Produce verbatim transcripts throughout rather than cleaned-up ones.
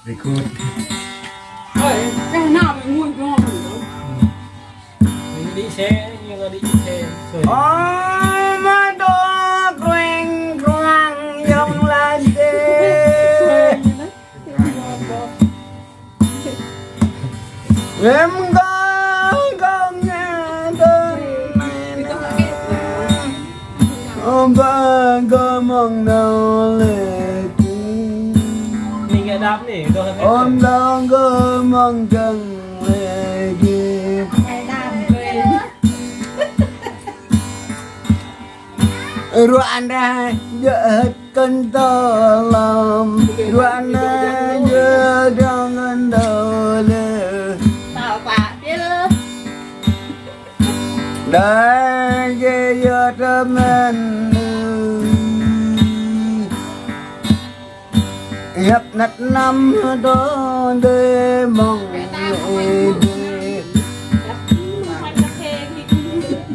Record. Ơi, cái nào mà ngu ngu. Đi xe, nhưng mà đi xe. Ơ, mă dŏ krueng kruang yŏng la dê. Em gơ gơ nghe gơ. Ơ, ba gơ mong nao lê kê. Mình nghe đáp nè, gơ nghe. Ôm đau gơ mong găng lê kê. Ruă anai jơ̆ hơ̆t kơntơlăm. Ruă anai jơ̆ dơ̆ng kơntơlăm. Đa jơ̆ yơ̆ tơmen. Hiăp năt năm tơ đê mong ê đê.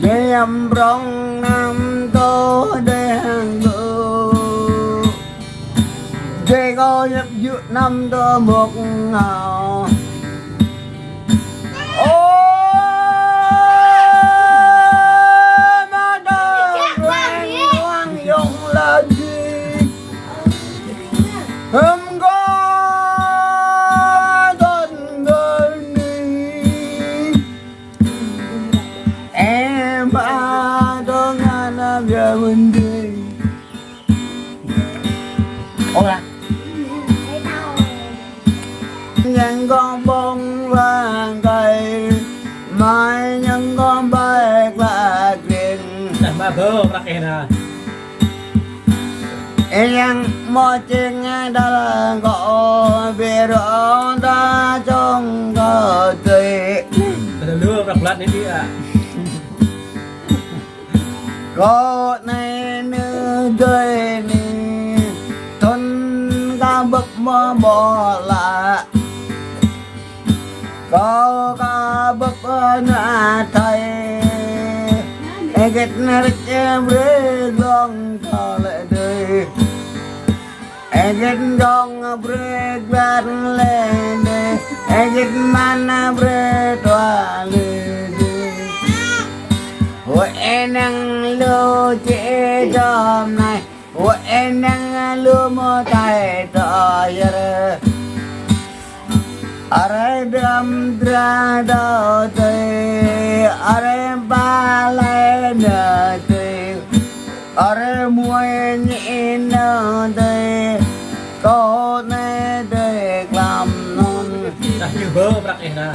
Dê hiăp prong năm tơ đê hăng đô. Dê kơ hiăp jư̆ năm tơ mok ngao. Ơ, mă dŏ krueng kruang yŏng la dê. Hơm gơ dŏn gơ ni. Em ba dŏ ngă năm yơh mơ̆n dê. Ơ lah. Yang gong bong lang kai. Mai yang gong bai kla kring. Dah, mă bơ prăk ih nă. Yang mơ ching dal gong biro da chong gơ tê. Dah lu prăk blat ni dia. Kơ anai nơ dơi ni, thun ka bơ̆p mơ bơ la. Kơ ka bơ̆p nă thai. Ê gĕt nă rĕč ê brơi glông kơ lĕ dơi. Ê gĕt gong brơi glan lê đê. Ê gĕt man brơi tua lê đê. Huê ê năng lu čê čom nai. Huê ê năng lu mơ tai tơ yơr. Arơi dăm dra dơ tê, arơi ba lai nơ tê, arơi muai ñi nơ tê, kơ nê tê klam non. Dah, ñu bơ prăk ih nă.